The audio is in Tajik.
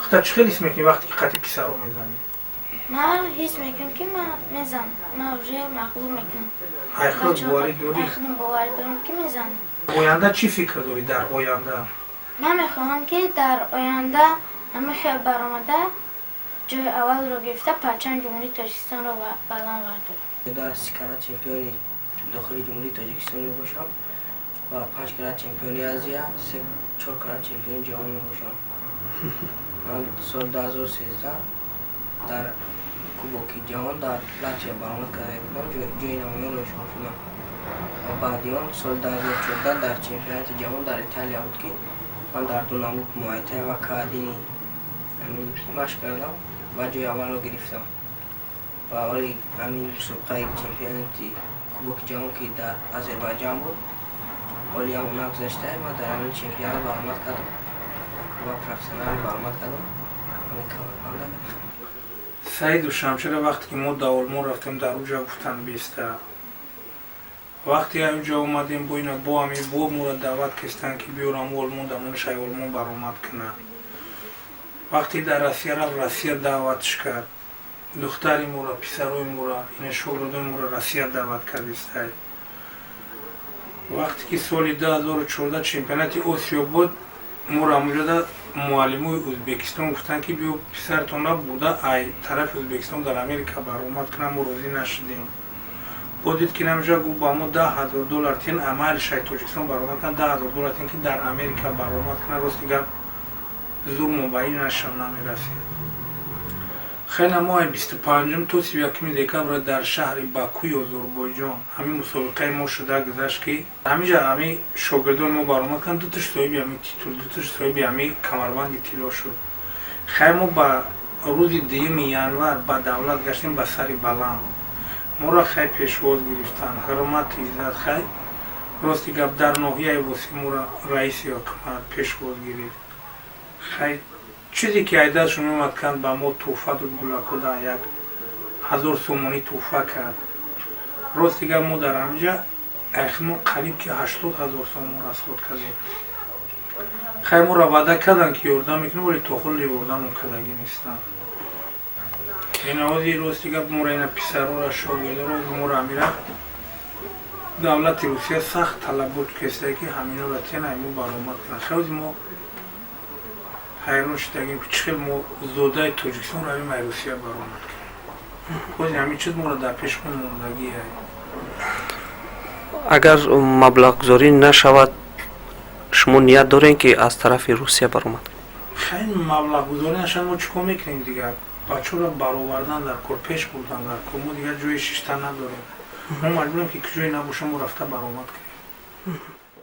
Худта чӣ хел ҳис мекунӣ, вақте ки қати писаро мезанӣ? Ман ҳис мекунам, ки ман мезанам, ман уже мағлуб мекунам. Ай худ боварӣ дорӣ? Ай худам боварӣ дорам, ки мезанам. Оянда чӣ фикр дорӣ, дар оянда? Ман мехоҳам, ки дар оянда ҳамин хел баромада, ҷои аввалро гирифта, парчами Ҷумҳурии Тоҷикистонро баланд бардорам. Дар 30 карат чемпиони дохили Ҷумҳурии Тоҷикистон мебошам ва панҷ карат чемпиони Азия, се чор карат чемпиони ҷаҳон мебошам. Ман соли 2013 дар Кубоки ҷаҳон дар Латвия баромад карда будам, ҷои намоёнро ишғол шудам ва баъди он соли 2014 дар чемпионати ҷаҳон дар Италия буд, ки ман дар ду намуд муайтай ва К1 ҳамин машқ кардам ва ҷои аввалро гирифтам. Ва аввали ҳамин мусобиқаи чемпионати Кубоки ҷаҳон, ки дар Озарбойҷон буд, ҳолиам нагузашта, ман дар ҳамин чемпионат баромад кардам ва профессионал баромад кардам, ҳамин камарбанда гирифтам. Саиду Шамшера вақте ки мо да Олмон рафтем, дар уҷа гуфтан беста. Вақте уҷа омадем, бо ина бо ҳамин бо моро даъват кистанд, ки биёрам Олмон, дамонашай Олмон баромад кунад. Вақте дар Россия рафт, Россия даъватш кард. Духтари моро, писарои моро, ина шогирдои моро Россия даъват кардистай. Вақте ки соли 2014 чемпионати Осиё буд, моро ҳамуҷода муаллимои Ӯзбекистон гуфтанд, ки биё, писаратонро бурда, ай тарафи Ӯзбекистон дар Америка баромад кунам. Мо розӣ нашудем. Бо дид, ки намеҷа, гуфт: «Ба мо 10 000 доллар тен, амали шай Тоҷикистон баромад кунад, 10 000 доллар тен, ки дар Америка баромад кунад». Рости гап, зурмо ба ин нашам намерасид. Хеле мо ай 25-ум то 31-уми декабр дар шаҳри Бакуи Озарбойҷон ҳамин мусобиқаи мо шуда гузашт, ки ҳаминҷа ҳамин шогирдони мо баромад карданд, дуташ соҳиби ҳамин титул, дуташ соҳиби ҳамин камарбанди тилло шуд. Хай, мо ба рӯзи 2-юми январ ба давлат гаштем ба сари баланд. Моро хай пешвоз гирифтанд, ҳурмату иззат. Хай, рости гап, дар ноҳияи Восеъ моро раиси ҳукумат пешвоз гирифт. Хай, чизе ки ай дастшон меомад кард, ба мо тӯҳфа дод, гулакода 1000 сомонӣ тӯҳфа кард. Рости гап, мо дар ҳаминҷа айхмо қариб ки 80 000 сомон расход кардем. Хай, моро ваъда карданд, ки ёрдам мекунем, вале то ҳол ёрдамон кардагӣ нестанд. Инаози, рости гап, моро ина писарора, шогирдоро моро амира давлати Русия сахт талабот кесда, ки ҳаминора тен, мо баромад кунанд. Хай, мо ҳайрон шудагим, ки чӣ хел мо зодаи Тоҷикистон равим, ай Русия баромад кунем. Бози ҳамин чиз моро дар пешхон мондагӣ. Агар маблағгузорӣ нашавад, шумо ният дорем, ки аз тарафи Русия баромад? Хай, маблағгузорӣ нашавад, мо чӣ кор мекунем дигар? Бачаро баровардан дар кор, пеш бурдан дар кор. Мо дигар ҷои шишта надорем, мо маҷбурем, ки куҷое набошам, мо рафта баромад кунем.